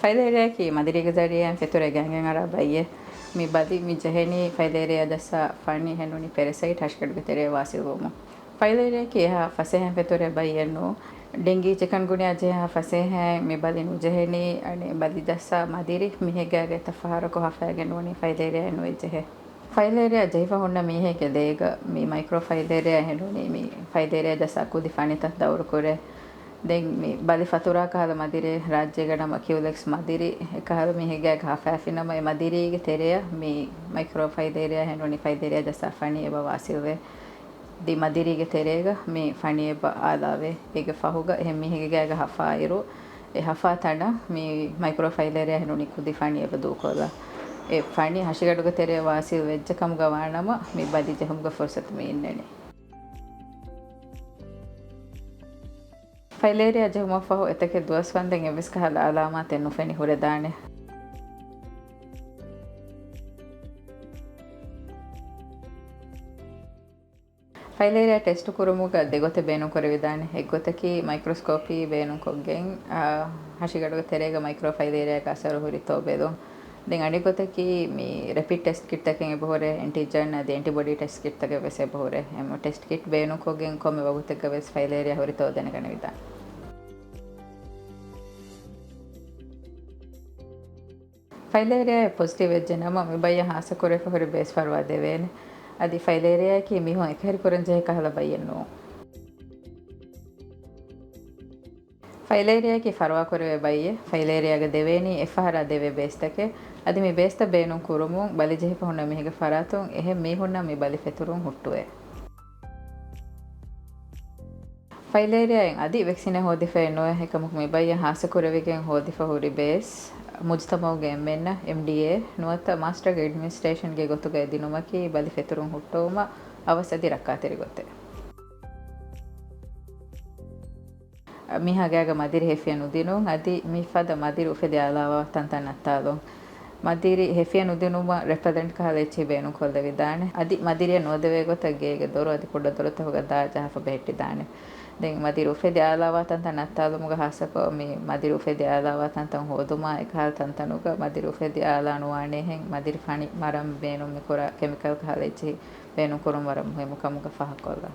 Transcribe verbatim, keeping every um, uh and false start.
ފައިލޭރިއާއަކީ މަދިރީގެ ޒަރީއާއިން ފެތުރޭ ގާތްގަނޑަށް އަރާ ބައްޔެއް. މި ބަލި މި ޖެހެނީ ފައިލޭރިއާ ޖައްސާ ފަނި ހެނުނީ ޕެރެސައިޓް ހަށިގަނޑުގެ ތެރެއަށް ވާސިލްވުމުން. ފައިލޭރިއާއަކީ އެހާ ފަސޭހައިން ފެތުރޭ ބައްޔެއް ނޫން. ޑެންގީ ޗިކަންގުނިއާ ޖެހޭ ހާ ފަސޭހައިން މި ބަލި ނުޖެހެނީ. އަނެއް ބަލި ޖައްސާ މަދިރި މިހެއްގާގަ އެތައް ފަހަރަކު ހަފައިގެން ނޫނީ ފައިލޭރިއާއެއް ނުއެއްޖެހޭ. ފައިލޭރިއާ ޖެހިފަ ހުންނަ މީހެއްގެ ލޭގަ މި މައިކްރޯ ފައިލޭރިއާ ހެނުނީ މި ފައިލޭރިއާ ޖައްސާ ކުދި ފަނިތައް ދައުރުކުރޭ. ދެން މި ބަލި ފަތުރާ ކަހަލަ މަދިރޭ ރާއްޖޭގަ ނަމަ ކިއުލެކްސް މަދިރި އެކަހަލަ މީހެއްގާގަ ހަފައިފިނަމަ އެ މަދިރީގެ ތެރެއަށް މި މައިކްރޯ ފައިލޭރިއާ ހެނުނީ ފައިލޭރިއާ ޖައްސާ ފަނި އެބަ ވާސިލްވޭ. ދި މަދިރީގެ ތެރޭގަ މި ފަނި އެބަ އާލާވޭ. އޭގެ ފަހުގަ އެހެން މީހެއްގެ ގާގަ ހަފާއިރު، އެ ހަފާ ތަނަށް މި މައިކްރޯ ފައިލޭރިއާ ހެނުނީ ކުދި ފަނި އެބަ ދޫކޮށްލާ. އެ ފަނި ހަށިގަނޑުގެ ތެރެއަށް ވާސިލް ވެއްޖެ ކަމުގަ ވާނަމަ، މި ބަލި ޖެހުމުގެ ފުރުސަތު މި އިންނަނީ. ފައިލޭރިއާ ޖެހުމަށްފަހު އެތަކެއް ދުވަސް ވަންދެން އެއްވެސް ކަހަލަ އަލާމާތެއް ނުފެނި ހުރެދާނެ. ފައިލޭރިއާ ޓެސްޓު ކުރުމުގަ ދެގޮތެއް ބޭނުންކުރެވިދާނެ. އެއްގޮތަކީ މައިކްރޮސްކޯޕީ ބޭނުންކޮށްގެން، އާ، ހަށިގަނޑުގެ ތެރޭގަ މައިކްރޯ ފައިލޭރިއާގެ އަސަރު ހުރިތޯ ބެލުން. ދެން އަނެއްގޮތަކީ މި ރެޕިޑް ޓެސްޓް ކިޓްތަކެއް އެބަހުރޭ، އެންޓިޖަން އަދި އެންޓިބޮޑީ ޓެސްޓް ކިޓްތަކެއް ވެސް އެބަހުރޭ. އެމް ޓެސްޓް ކިޓް ބޭނުންކޮށްގެން ކޮންމެ ވަގުތެއްގަ ވެސް ފައިލޭރިއާ ހުރިތޯ ދެނެގަނެވިދާނެ. ފައިލޭރިއާއެއް ޕޮޒިޓިވް ވެއްޖެ ނަމަ، މި ބައްޔަށް ހާއްސަ ކުރެވިފަ ހުރި ބޭސް ފަރުވާ ދެވޭނެ. އަދި ފައިލޭރިއާއަކީ މީހުން އެކަހެރި ކުރަން ޖެހޭ ކަހަލަ ބައްޔެއް ނޫން. ފައިލޭރިއާއަކީ ފަރުވާ ކުރެވޭ ބައްޔެއް. ފައިލޭރިއާގަ ދެވޭނީ އެއްފަހަރާ ދެވޭ ބޭސްތަކެއް. އަދި މި ބޭސްތައް ބޭނުން ކުރުމުން ބަލި ޖެހިފަ ހުންނަ މީހެއްގެ ފަރާތުން އެހެން މީހުންނަށް މި ބަލި ފެތުރުން ހުއްޓުވޭ. ފައިލޭރިއާއިން އަދި ވެކްސިނެއް ހޯދިފައެއް ނުވޭ. އެކަމަކު މި ބައްޔަށް ހާއްސަ ކުރެވިގެން ހޯދިފަ ހުރި ބޭސް، މުޖުތަމައުގެ އެންމެންނަށް އެމްޑީއޭ ނުވަތަ މާސްޓަރގެ އެޑްމިނިސްޓްރޭޝަންގެ ގޮތުގައި ދިނުމަކީ ބަލި ފެތުރުން ހުއްޓުވުމަށް އަވަސް އަދި ރައްކާތެރި ގޮތެއް. މީހާގެ ގާގަ މަދިރި ހެފިޔަ ނުދިނުން، އަދި މިފަދަ މަދިރި އުފެދި އާލާވާ ތަންތަން ނައްތާލުން. މަދިރި ހެފިޔަ ނުދިނުމަށް ރެޕެލެންޓް ކަހަލަ އެއްޗެހި ބޭނުންކޮށްލެވިދާނެ. އަދި މަދިރިއަށް ނުވަދެވޭ ގޮތަށް ގޭގެ ދޮރު އަދި ކުޑަދޮރުތަކުގަ ދާ ޖަހާފަ ބެހެއްޓިދާނެ. ދެން މަދިރި އުފެދި އާލާވާ ތަންތަން ނައްތާލުމުގަ ހާއްސަކޮށް މި މަދިރި އުފެދި އާލާވާ ތަންތަން ހޯދުމާ އެކަހަލަ ތަންތަނުގަ މަދިރި އުފެދި އާލާ ނުވާނޭހެން މަދިރި ފަނި މަރަން ބޭނުން މި ކުރާ ކެމިކަލް ކަހަލަ އެއްޗެހި ބޭނުންކުރުން ވަރަށް މުހިއްމު ކަމުގަ ފާހަގަކޮށްލާ.